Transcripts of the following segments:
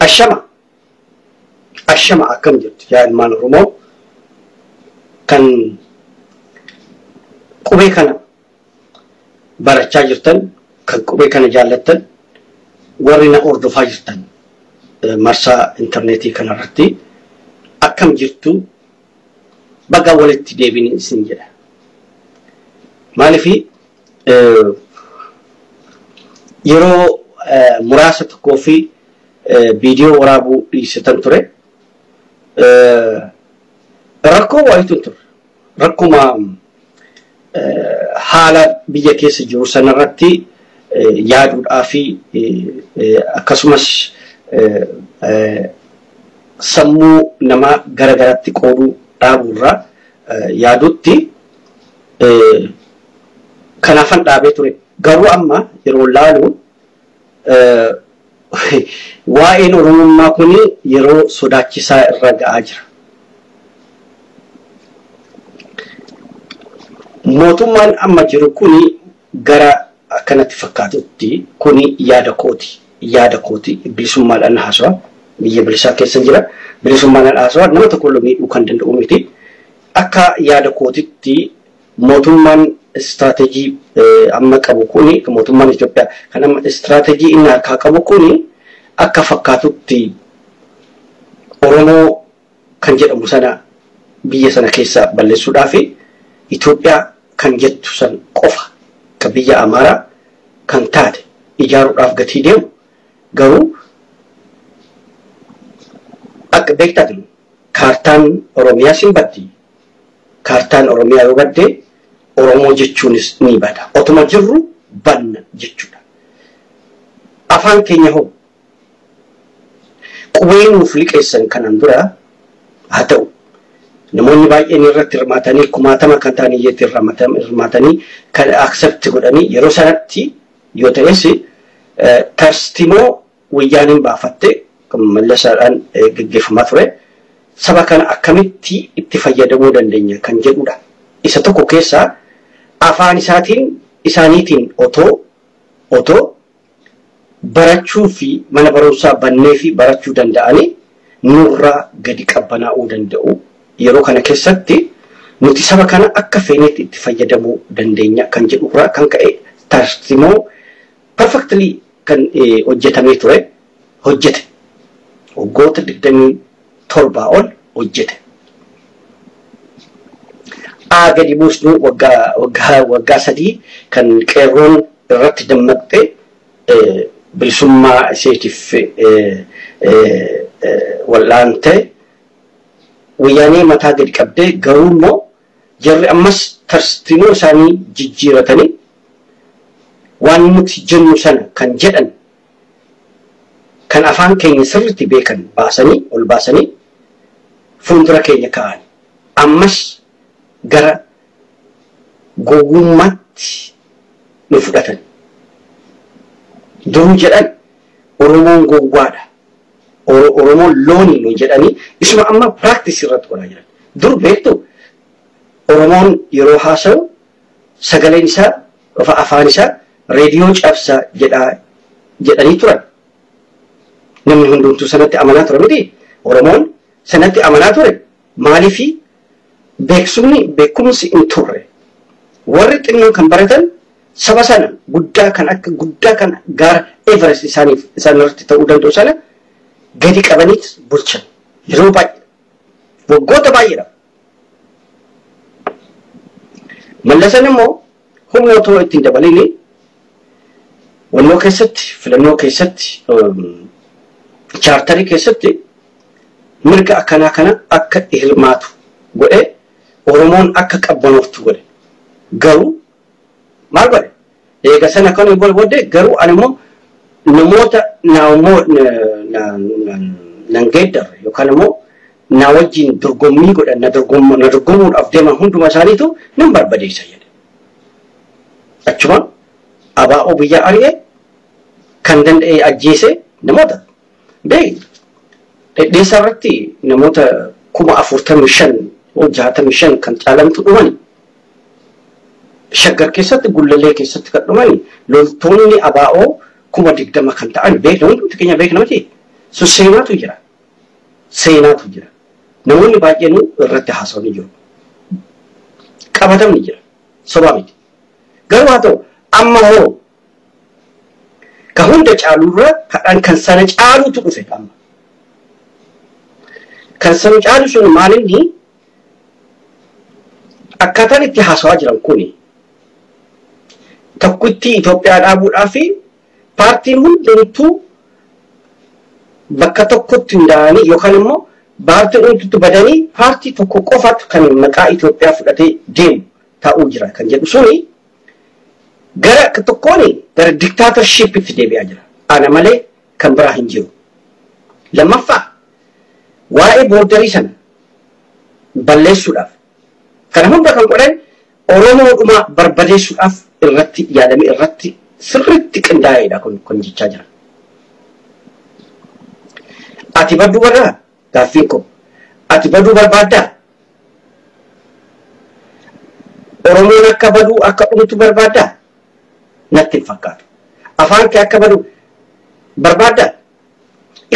Ashama ashama akkam jirtu yaa ilmaan Oromoo kan qubee kana barachaa jirtan, kan qubee kana jaallattan, warri na hordofaa jirtan marsaa intarneetii kanarratti akkam jirtu, baga walitti deebinee isin jedha. Maaliif yeroo muraasa tokkoo fi viidiyoo waraabuu dhiisitan ture. Rakkoo wayitu hin turre. Rakkuma haala biyya keessa jiru sanarratti yaaduudhaa fi akkasumas sammuu namaa gara garatti qooduu dhaabuurraa yaadutti kanaafan dhaabee ture. Garuu amma yeroo laalu waa'een Oromummaa kun yeroo sodaachisaa irra ga'aa jira. Mootummaan amma jiru kuni gara akkanatti fakkaatutti, kuni yaada kooti. Yaada kooti, bilisummaadhaan haasawa. Biyya bilisaa keessa jira. Bilisummaadhaan haasawa, nama tokko illee miidhuu kan danda'u miti. Akka yaada kootitti mootummaan istiraateejii amma qabu kuni, mootummaan Itoophiyaa kan amma istiraateejii inni harkaa qabu kuni, akka fakkaatutti Oromoo kan jedhamu sana biyya sana keessa balleessuudhaa fi Itoophiyaa kan jettu san qofa kan biyya Amaaraa kan taate ijaaruudhaaf gatii deemu. Garuu akka beektan kaartaan Oromiyaa sin baddi. Kaartaan Oromiyaa yoo badde Oromoo jechuunis ni bada. Otuma jirru banna jechuudha. Afaan keenya hoo, qubee nuuf liqeessan kanan dura haa ta'u, namoonni baay'een irratti hirmaatanii, kumaatama kan ta'an iyyatti hirmaatanii kan accept godhanii yeroo sanatti yoo ta'es, tarstimoo wayyaaniin baafatte kan Mallasaadhaan geggeeffamaa ture saba kana akkamitti itti fayyadamuu dandeenya kan jedhudha. Isa tokko keessaa afaan isaatiin isaaniitiin otoo barachuu fi mana barumsaa bannee fi barachuu danda'anii nurraa gadi qabbanaa'uu danda'u. Yeroo kana keessatti nuti saba kana akka feenetti itti fayyadamuu dandeenya kan jedhurraa kan ka'e tarsimoo perfectly kan hojjetamee ture hojjete. Waggoota 27 ol hojjete. Aa gadi buusnu waggaa 3 kan qeerroon irratti dammaqxe bilisummaa isheetiif wal'aante wayyaanee mataa gadi qabdee, garuu immoo jarri ammas tarsimoo isaanii jijjiiratanii waan nuti jennu sana kan jedhan kan afaan keenya sirriitti beekan baasanii ol baasanii fuuldura keenya kaa'an, ammas gara gowwummaatti nu fudhatan. Duruu jedhan Oromoon gowwaadha. Oromoon loonii nu jedhanii isuma amma practice irratti godhaa jiran. Dur beektu, Oromoon yeroo haasa'u sagaleen isaa, afaan isaa reediyoo cabsa jedhaa jedhanii turan. Namni hundumtuu sanatti amanaa ture miti. Oromoon sanatti amanaa ture. Maaliifi beeksumni beekumsi hin turre. Warri xinnoon kan baratan saba sana guddaa kan akka guddaa kan gaara Everest isaaniif isaan irratti ta'uu danda'u sana gadi qabaniit bulchan yeroo baay'ee waggoota baay'eedha. Mallasan immoo humna otoo ittiin dabalini wannoo keessatti, filannoo keessatti, chaartarii keessatti mirga akkanaa kana akka hirmaatu godhe, Oromoon akka qabbanooftu godhe. Garuu maal godhe? Eega sana kan booddee garuu ani immoo namoota na immoo nan geeddarre yookaan immoo na wajjin dorgommii godhan, na dorgomuudhaaf deeman hunduma isaaniitu nan barbadeessa jedhe. Achuma ABO biyya ari'e, kan danda'e ajjeese namoota. Beek, Dhedheessaa irratti namoota 45,000 65 kan caalantu dhumani. Shaggar keessatti, Gullallee keessatti kan dhumani loltoonni ABO 20,000 kan ta'an beekna, hundumti keenya beekna miti. Sun seenaatu jira. Seenaatu jira. Namoonni baay'een irratti haasawanii jiru. Qabatamni jira. Sobaa miti. Garuu haa ta'u amma hoo ka hunda caalurra kadhaan kan sana caalutu dhufe amma. Kan sana caalu sun maalinni akkaataan itti haasawaa jiran kuni tokkotti Itoophiyaa dhaabuudhaa fi paartiin hundumtuu bakka tokkotti hundaa'anii yookaan immoo paartiin hundumtuu badanii paartii tokko qofaatu kan maqaa Itoophiyaa fudhatee deemu ta'uu jira kan jedhu suni gara tokkoon gara diktaatorshippitti deebi'aa jira. Ana malee kan biraa hin jiru. Lammaffaa waa'ee boordarii sana balleessuudhaaf kana hunda kan godhan Oromoodhuma barbadeessuudhaaf irratti yaadame irratti sirriitti qindaa'eedha kun jechaa jira. Ati baduu barraa gaaffiin koo ati baduu barbaaddaa? Oromoon akka baduu akka dhumtu barbaaddaa? Natti hin fakkaatu. Afaan kee akka badu barbaaddaa?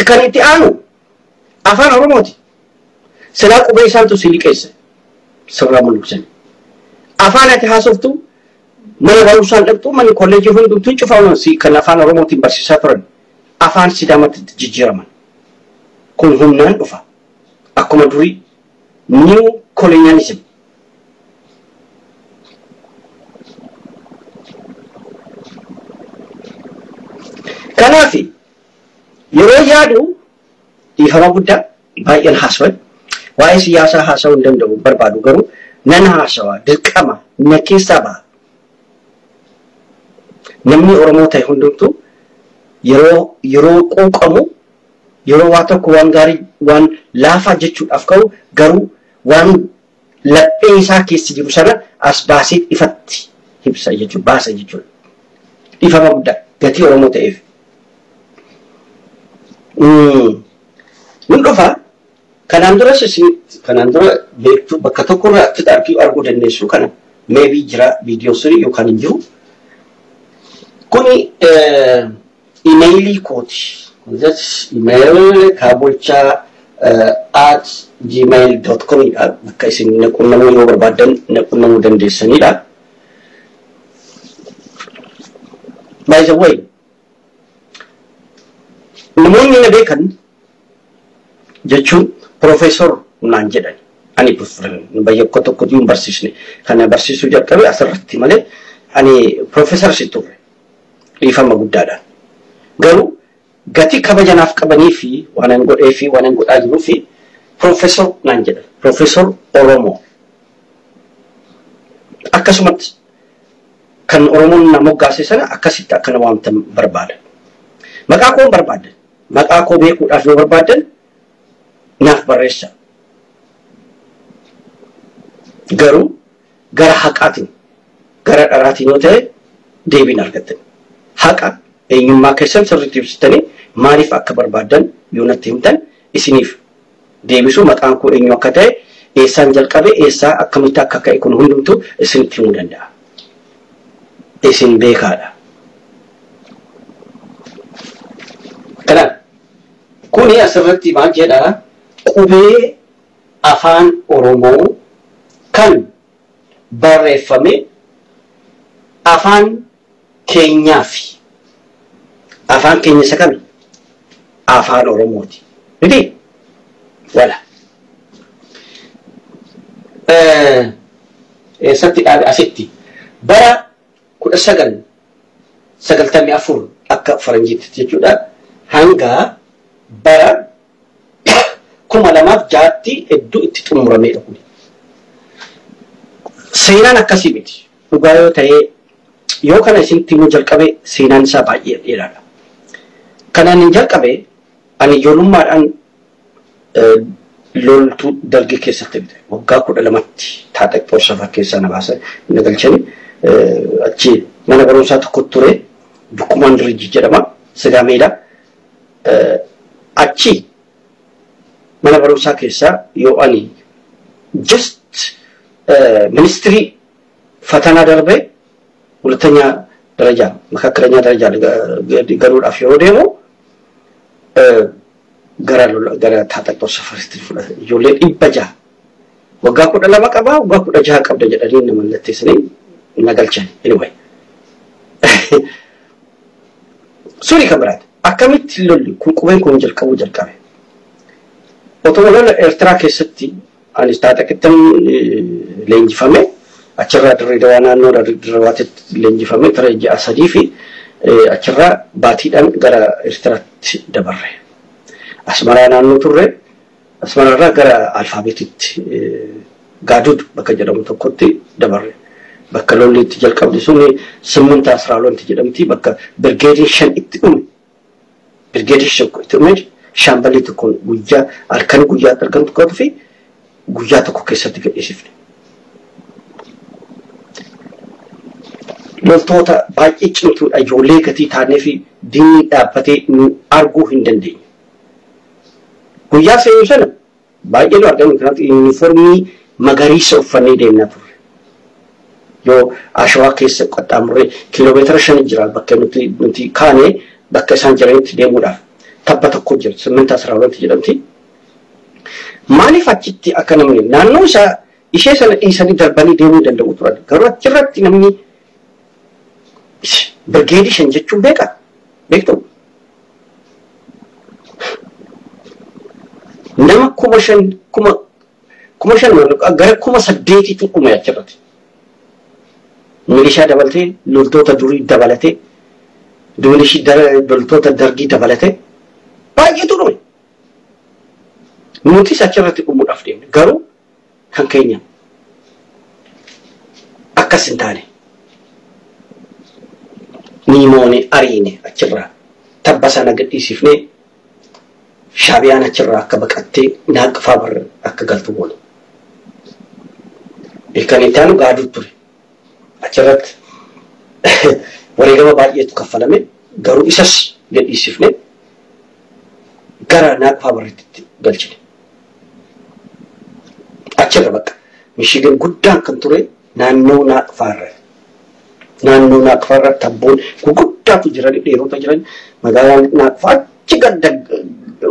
Kan itti aanu afaan Oromooti. Silaa qubee isaantu si liqeessa. Sirraa mul'isani. Afaan ati haasoftu mana barumsaan dhaqxu manni kolleejii hundumtuu cufaman kan afaan Oromootiin barsiisaa turan afaan Sidaamatti jijjiiraman. Kun humnaan dhufa. Akkuma durii new colonialism. Kanaaf yeroo yaadu dhiifama guddaa baay'een haasawan waa'ee siyaasaa haasawuu hin danda'u barbaadu garuu nan haasawa dirqama na keessaa ba'a. Namni Oromoo ta'e hundumtuu yeroo quuqamu yeroo waa tokko waan gaarii waan laafaa jechuudhaaf ka'u garuu waan laphee isaa keessa jiru sana as baasee ifatti ibsa jechuudha baasa jechuudha. Dhiifama guddaa gatii Oromoo ta'eef. Nun dhufa kanaan dura kanaan dura beektuu bakka tokkorraa itti arguu dandeessu kana maybe jira viidiyoo sirrii yookaan hin jiru. Kuni imeeyilii kooti. Email kabolcha@gmail.com dha. Bakka isin na qunnamuu yoo barbaaddan na qunnamuu dandeessanidha. By the way, namoonni na beekan jechuun Profeesor naan jedhan. Ani bakka tokkotti hin barsiisne. Kana barsiisuu jalqabe asirratti malee ani Profeesar si turre. Dhiifama guddaadha. Garuu gatii kabajanaaf qabanii fi waan an godhee fi waan an godhaa jiruu fi Profeesor naan jedhan. Profeesor Oromoo. Akkasumatti kan Oromoon na moggaase sana akkasitti akka na waamtan barbaada. Maqaa koo barbaadan. Maqaa koo beekuudhaaf yoo barbaadan naaf barreessa. Garuu gara haqaatiin gara dharaatiin yoo ta'e deebiin argattan. Haqa eenyummaa keessan sirriitti ibsitanii maaliif akka barbaadan yoo natti himtan isiniif deebisuu maqaan koo eenyu akka ta'e eessaan jalqabe eessaa akkamitti akka ka'e kun hundumtuu isinitti himuu danda'a. Isin beekaadha. Kanaaf kuni asirratti maal jedhaa qubee afaan Oromoo kan barreeffame afaan keenyaafi. Afaan keenya isa kami? Afaan Oromooti. Miti? Wala. Eessatti dhaabe asitti bara 1994 akka faranjiitti jechuudha hanga bara 2006tti hedduu itti xumuramedha kun. Seenaan akkasii miti. Dhugaa yoo ta'e yoo kana isinitti himuu jalqabe seenaan isaa baay'ee dheeraadha. Kanaan hin jalqabe ani ijoollummaadhaan loltuu dargii keessatti bite. Waggaa 12tti taaxaq Poorsafaa keessaa na baasan na galchanii achi mana barumsaa tokko ture Dukkumaan Dirijji jedhama Sigaa Meedaa. Achi mana barumsaa keessaa yoo ani just ministirii fatanaa darbee ሁለተኛ ደረጃ መካከለኛ ደረጃ galuudhaaf yeroo deemu Gara Taaxaq Xoor Safaritti fudhatan. Ijoollee 600. Waggaa 12 qabaa, waggaa 16 qabda jedhanii na mallatteessanii na galchan. Anyway. Suri kan biraati. Akkamitti lolli kun qubeen kun jalqabuu jalqabe? Otoo lola Eertiraa keessatti anis Taaxaqittan leenjifame, achirraa Dirree Dawaa naannoo Dirree Dawaatti leenjifame ture ji'a 3 fi achirraa baatiidhaan gara Eertiraatti dabarre. Asmaraa naannoo turre, Asmaraarraa gara Alfaabeetitti Gaadud bakka jedhamu tokkotti dabarre. Bakka lolli itti jalqabde suni 8 12 jedhamti, bakka birgeediin 5 itti dhume. Birgeediin 5 itti dhume, shaamballi tokkoon guyyaa halkan guyyaa halkan tokkootu fi guyyaa tokko keessatti gadhiisifne. Loltoota baay'ee cimtuudha, ijoollee gatii taanee fi diinni dhaabbatee nu arguu hin dandeenye. Guyyaa seenuu sana baay'ee nu argan, kanaaf yuunifoormii magariisa uffannee deemnaa turre. Yoo Ashawaa keessa qaxxaamurree kiiloomeetira 5 jira bakka nuti kaane bakka isaan jiranitti deemuudhaaf. Tabba tokko jira, 8 12 jedhamti. Maaliif achitti akka namni naannoo isaa ishee sana dhiisanii darbanii deemuu danda'u turan? Garuu achirratti namni birgeedii 5 jechuun beekaa? Beektu? Nama 5,000, 5,000 gara 8,000tu dhume achirratti. Milishaa dabalatee, loltoota durii dabalatee, loltoota dargii dabalatee baay'eetu dhume. Nutis achirratti dhumuudhaaf deemne. Garuu kan keenya akkas hin taane. Ni moone, ariine, achirraa tabba sana gadhiisifnee Shaabiyaan achirraa akka baqattee Naaqfaa bar akka galtu goone. Kan itti aanu Gaaduu ture. Achirratti wareegama baay'eetu kaffalame, garuu isas gadhiisifne gara Naaqfaa barreetti galchine. Achirra bakka mishigan guddaan kan ture naannoo Naaqfaa irra. Naannoo Naaqfaa irra tabboon gurguddaatu jiran, dheerota jiran, magaalaan Naaqfaa achi gadda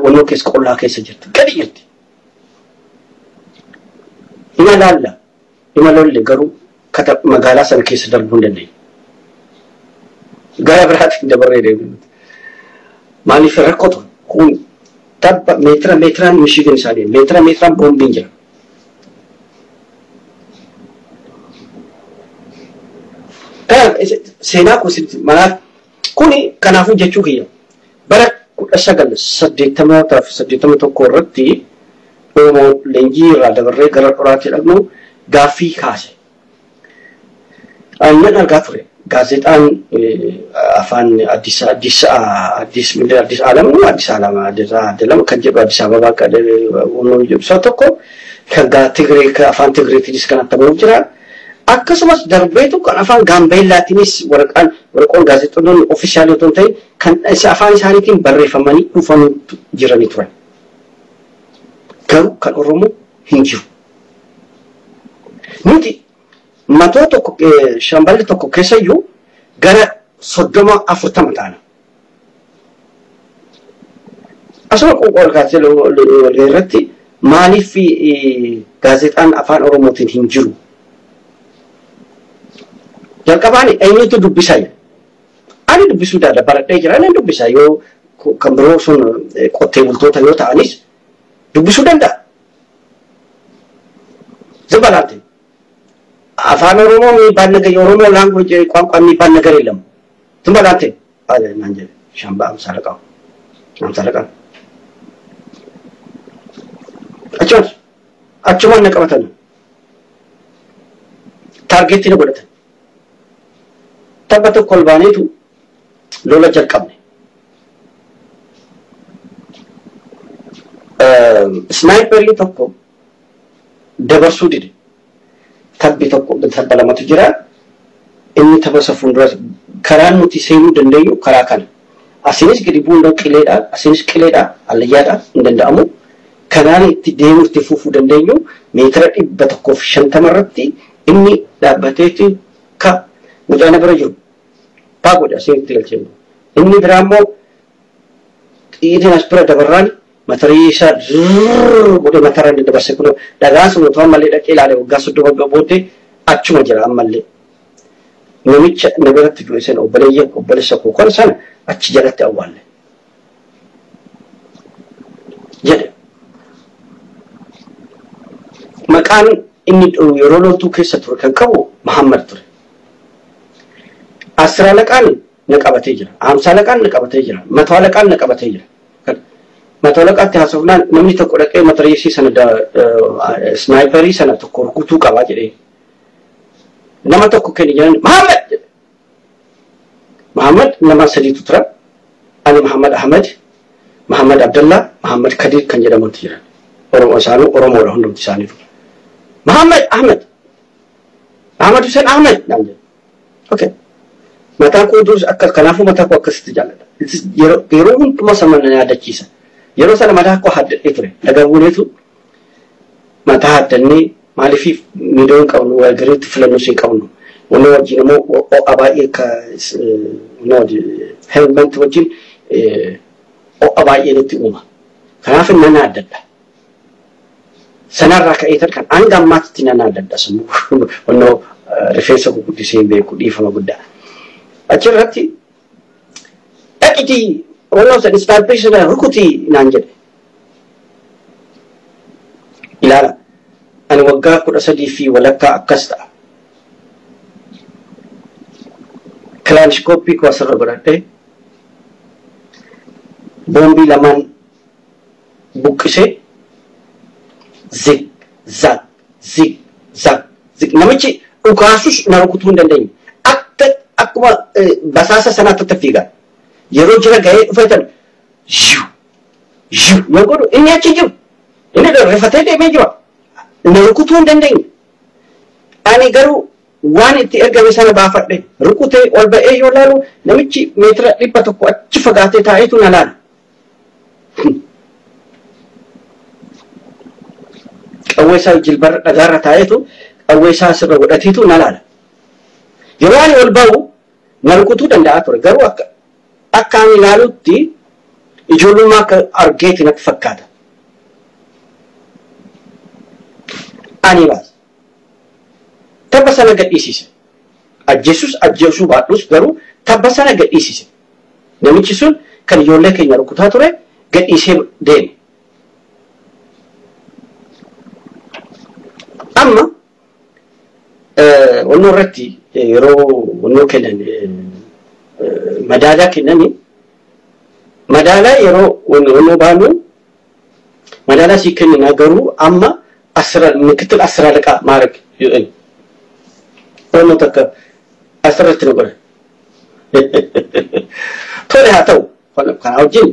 wannoo keessa qollaa keessa jirti. Gadi jirti. Ima laalla. Ima lolle, garuu magaalaa sana keessa darbuu hin dandeenye. Gara biraatiin dabarree deemnu. Maaliif rakkoo ture? Kun tabba meetira meetiraan mishigan isaanii, meetira meetiraan boombiin jira. Seenaa kun manaaf kuni kanaafuu jechuu kiyya, bara 1980 fi 81 irratti Oromoon leenjii irraa dabarree gara dhoraatti dhaqnu gaaffii kaase. Nan argaa ture. Gaazexaan afaan Addis Addis Addis Addis Alam, Addis Alam, Addis Alam kan jedhu, Addis Ababaa jedhu tokko kan Tigree, afaan Tigreetiinis kan attamuuf jira. Akkasumas darbeetu kan afaan Gaambeellaatiinis waraqaan waraqoon gaazexoonni official otoo hin ta'in kan afaan isaaniitiin barreeffamanii dhufanii jiranii turan. Garuu kan Oromoo hin jiru. Nuti matoo tokko, shamballi tokko keessayyuu gara 30 40 taana. Asuma qoqqool kaasee walgahii irratti maaliif gaazexaan afaan Oromootiin hin jiru? Jalqabaan eenyutu dubbisaa? Ani dubbisuu danda'a, baradhee jira, nan dubbisa, yoo kan biroo sun qottee bultoota yoo ta'anis dubbisuu danda'a. ዝም በል አፋን ኦሮሞ የሚባል ነገር፣ የኦሮሞ language ቋንቋ የሚባል ነገር የለም። ዝም በል አንተ አለ ናንጀ ሻምባ 50 አለቃው 50 አለቃ achumaan na qabatan, target na godhatan. Tabba tokko ol baaneetu lola jalqabne. Sniperiin tokko dabarsuu dide. Tabbi tokko, tabba lamatu jira. Inni tabba isa fuuldura karaan nuti seenuu dandeenyu karaa kana. Asinis gadi bu'uun qileedha, asinis qileedha, allayyaadha, hin danda'amu. Karaan itti deemuu itti fufuu dandeenyu meetira 150 irratti inni dhaabbateeti ka mucaan bira jiru. Paa godhe asiin itti galchee. Inni biraa immoo xiyyiitiin as bira dabarraan Matarii isaa godhee matarra inni dabarse kun dhagaan sun otoo ammallee dhaqee ilaale waggaa 30 booddee achuma jira ammallee. Namicha na biratti du'e sana obboleeyyan obboleessa koo kan sana achi jalatti awwaalle. Jedhe. Maqaan inni yeroo loltuu keessa ture kan qabu Muhammad ture. 10 alaqaan na qabatee jira. 50 alaqaan na qabatee jira. 100 alaqaan na qabatee jira. 100 alaqaatti haasofnaan namni tokko dhaqee matareessii sana snaayiparii sana tokko rukutuu qabaa jedhee. Nama tokko kenni jedhan Muhammad jedhe. Muhammad nama sadiitu tura. Ani Muhammad Ahmed, Muhammad Abdullah, Muhammad Kadir kan jedhamantu jiran. Oromoo isaanii Oromoodha hundumti isaaniitu. Muhammad Ahmed. Muhammad Hussein Ahmed naan jedhe. Okay. Mataa koo durus akka kanaafuu mataa koo akkasitti jaalladha. Yeroo hundumaa sana na yaadachiisa. Yeroo sana mataa koo haddadhee ture. Dhagaa buuneetu mataa haddannee maaliif miidhoo hin qabnu walgariitti filannoo hin qabnu. Wanni wajjin immoo ho'a baay'ee helmet wajjin ho'a baay'ee nutti uuma. Kanaaf nan haddadha. Sanarraa ka'ee kan hanga ammaatti nan haddadha sammuu wannoo rifeensa guguddisee hin beeku dhiifama guddaa. Achirratti dhaqitii wannoo sana istaarpii sana rukutii naan jedhe. Ilaala ani waggaa 13 fi walakkaa akkas ta'a. Kilaanishkooppii koo asirra godhadhee boombii lamaan buqqisee zig zag zig zag zig namichi dhukaasus na rukutuu hin dandeenye. Akkuma basaasa sanaatti itti fiigaa. Yeroo jira ga'ee dhufeetan zhiu zhiu yoo godhu inni achi jiru. Inni rifatee deemee jira. Na rukutuu hin dandeenye. Ani garuu waan itti ergame sana baafadhe rukutee ol ba'ee yoo laalu namichi meetira 100 achi fagaatee taa'eetu na laala. Qawwee isaa jilbarra dhagaarra taa'eetu qawwee isaa asirra godhateetu na laala. Yeroo ani ol ba'u na rukutuu danda'a ture. Garuu akka ani ilaalutti ijoollummaa akka argeeti natti fakkaata. Ani baasa. Tabba sana gadhiisise. Ajjeesus ajjeesuu baadhus garuu tabba sana gadhiisise. Namichi sun kan ijoollee keenya rukutaa ture gadhiisee deeme. Amma wannoo irratti yeroo wannoo kennan madaalaa kennani madaalaa yeroo wannoo baanu madaalaa sii kennina garuu amma ምክትል 10 አለቃ ማድረግ ሆኖ ተከ አስረት ነው ጎረ ቶለ ሃተው ካናውጂን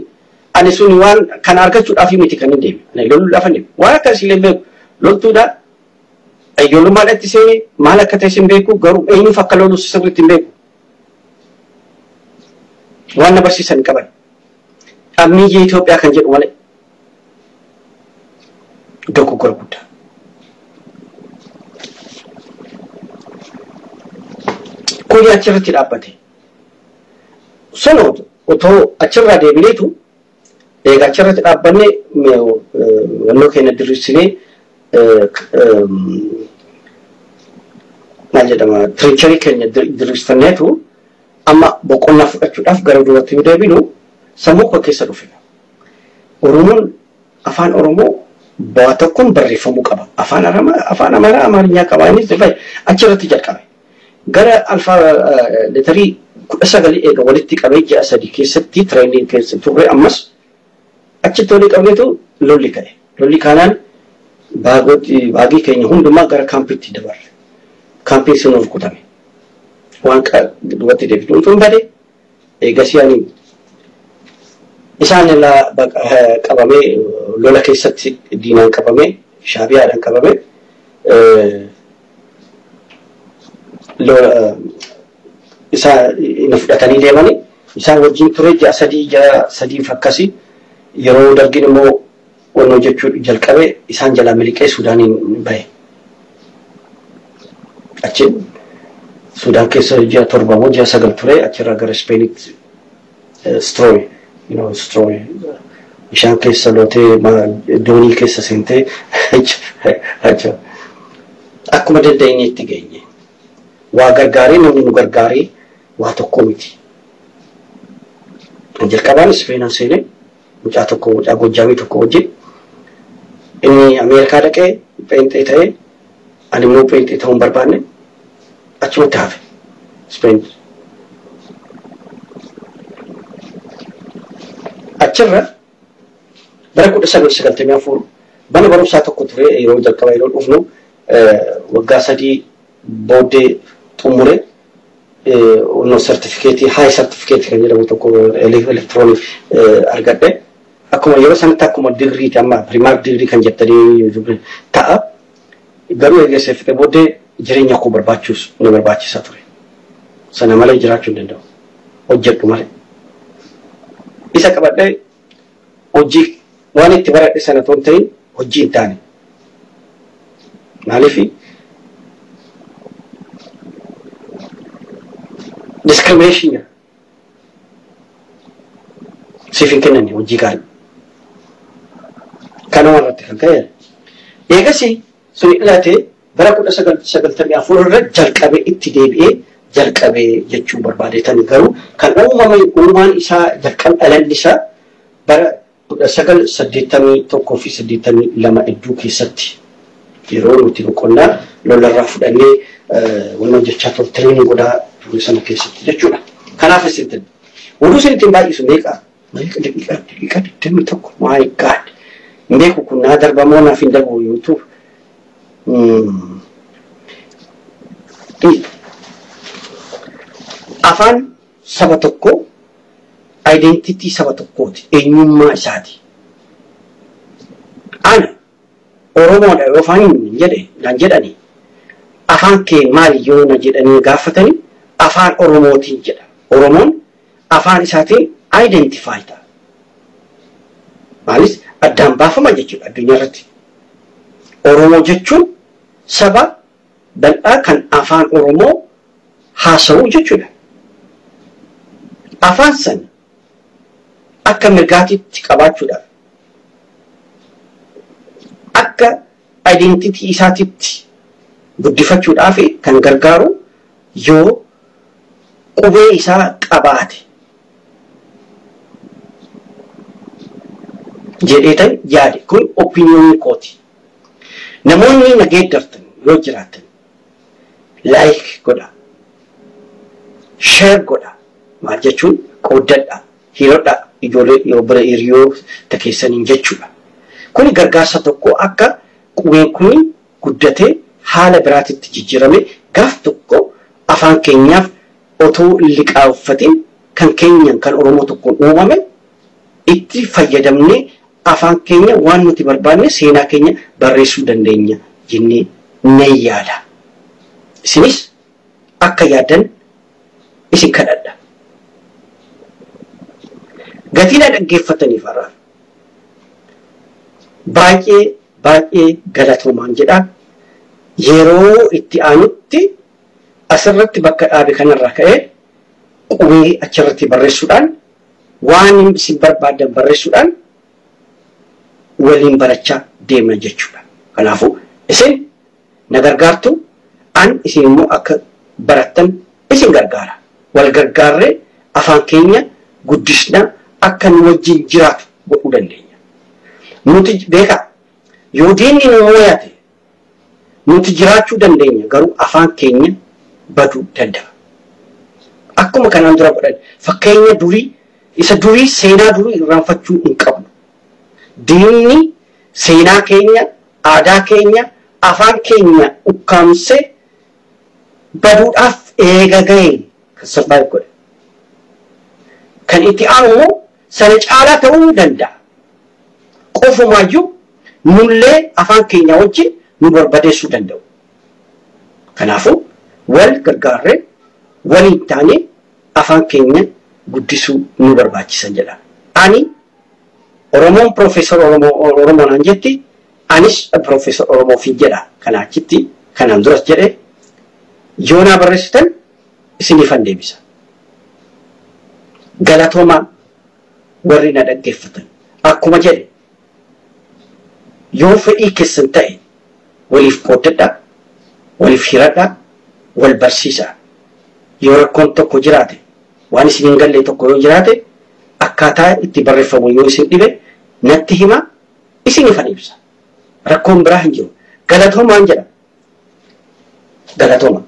ani sun waan kan argachuudhaaf miti kan hin deemne ani loluudhaaf hin deemne waan akkasii illee beeku loltuudha ijoollummaadhaatti seene maal akka ta'e hin beeku garuu eenyuuf akka lolu sirriitti hin beeku waan na barsiisan qaban ammiyyee Itoophiyaa kan jedhu malee dogoggora guddaa. Kuni achirratti dhaabbate. Sun otoo achirraa deebineetu egaa achirratti dhaabbanne wannoo keenya diriirsinee maal jedhama tiriincharii keenya diriirfanneetu amma boqonnaa fudhachuudhaaf gara duubatti yoo deebinu sammuu koo keessa dhufe. Oromoon afaan Oromoo bu'aa tokkoon barreeffamuu qaba. Afaan Amaaraa Amaarinyaa qaba. Innis achirratti jalqabe. Gara alfaa leetarii 19 eega walitti qabee ji'a 3 keessatti tireeniin keessa turre ammas achitti walii qabneetu lolli ka'e. Lolli kanaan baagii keenya hundumaa gara kaampiitti dabarre. Kaampiin sun rukutame. Waan duubatti deebitu tun bade eegasii ani isaan irraa qabamee lola keessatti diinaan qabamee shaabiyaadhaan qabamee isaa na fudhatanii deemanii isaan wajjin ture ji'a 3 ji'a 3 akkasii yeroo dargin immoo wannoo jechuu jalqabe isaan jalaa miliqee Suudaaniin bahe. Achi Suudaan keessa ji'a 7 moo ji'a 9 ture achirraa gara Ispeenitti Strooy, you know, Strooy, Bishaan keessa lootee doonii keessa seentee akkuma dandeenyetti geenye. Waa gargaaree namni nu gargaaree waa tokko miti. Jalqabaan Ispeenan seenee mucaa tokko mucaa Gojjaamii tokko wajjin inni Ameerikaa dhaqee pheenxee ta'ee ani immoo pheenxee ta'uu hin barbaanne achumatti hafe Ispeen. Achirra bara 1994 mana barumsaa tokko ture yeroo jalqaba yeroo dhufnu waggaa 3 booddee xumure no certificate high certificate kan jedhamu tokko elektiroonik argadhe. Akkuma yeroo sanatti akkuma digriiti amma primaar digrii kan jettanii ta'a. Garuu eegessee fixe booddee jireenya koo barbaachisu ni barbaachisa ture. Sana malee jiraachuu hin danda'u. Hojjedhu malee. Isa qabadhee hojii waan itti baradhe sana otoo hin ta'in hojii hin taane. Maaliif discrimination jira. Siif hin kennani hojii gaarii. Kanuma irratti kan ka'e. Eegasii suni dhiyaatee bara 1994 irra jalqabee itti deebi'ee jalqabee jechuu barbaadeetan garuu kan uumame uumaan isaa jalqab dhalalli isaa bara 1981 fi 82 hedduu keessatti yeroo nuti boqonnaa lolarraa fudhannee waan hojjechaa turre tireenii godhaa ture sana keessatti jechuudha. Kanaaf isin oduu isin ittiin baay'isu meeqa? Meeqa daqiiqaa 21 my God. Beeku kun naa darbamoo naaf hin darbu YouTube. Afaan saba tokkoo identity saba tokkooti. Eenyummaa isaati. Ana Oromoodha yoo afaan hin jedhe naan jedhani afaan kee maali yoo na jedhanii gaafatani afaan Oromootiin jedha. Oromoon afaan isaatiin identify ta'a. Maalis addaan baafama jechuudha addunyaa irratti. Oromoo jechuun saba bal'aa kan afaan Oromoo haasa'u jechuudha. Afaan sana akka mirgaatitti qabaachuudhaaf akka identity isaatitti guddifachuudhaaf kan gargaaru yoo qubee isaa qabaate jedheetan yaade kun opinion kooti. Namoonni na geeddartan yoo jiraatan like godha, share godha, maal jechuun qooddadha, hirodha ijoollee yoo bira hiriyoota keessaniin jechuudha. Kuni gargaarsa tokko akka qubeen kuni guddatee haala biraatitti jijjiirame gaaf tokko afaan keenyaaf otoo liqaaffatiin kan keenyaan kan Oromoo tokkoon uumame itti fayyadamnee afaan keenya waan nuti barbaanne seenaa keenya barreessuu dandeenya jennee nan yaada. Isinis akka yaaddan isin kadhadha. Gatii na dhaggeeffataniif har'aaf baay'ee baay'ee galatoomaan jedha. Yeroo itti aanutti asirratti bakka dhaabe kanarraa ka'ee qubee achirratti barreessuudhaan waan isin barbaaddan barreessuudhaan waliin barachaa deemna jechuudha. Kanaafuu isin na gargaartu an isin immoo akka barattan isin gargaara. Wal gargaarree afaan keenya guddisna akka nu wajjin jiraatu godhuu dandeenya. Nuti beekaa yoo diinni nu mooyate nuti jiraachuu dandeenya garuu afaan keenya baduu danda'a. Akkuma kanaan dura godhan fakkeenya durii isa durii seenaa durii irraanfachuu hin qabnu. Diinni seenaa keenya, aadaa keenya, afaan keenya ukkaamsee baduudhaaf eega ga'e kan survive godhe. Kan itti aanu immoo sana caalaa ta'uu danda'a. Qofumaayyuu nullee afaan keenya wajjin nu barbadeessuu danda'u. Kanaafuu wal gargaarree waliin taanee afaan keenya guddisuu nu barbaachisan jedha. Ani Oromoon Profeesar Oromoo naan jetti anis Profeesar Oromoofiin jedha. Kanaa achitti kanaan duras jedhe yoo naa barreessitan isiniifan deebisa. Galatoomaa warri na dhaggeeffatan. Akkuma jedhe, yoo fedhii keessan ta'e waliif qooddadhaa, waliif hiradhaa, wal barsiisaa. Yoo rakkoon tokko jiraate, waan isin hin galle tokko yoo jiraate, akkaataa itti barreeffamu yoo isin dhibe natti himaa, isiniifan ibsa. Rakkoon biraa hin jiru. Galatoomaan jedha. Galatooma.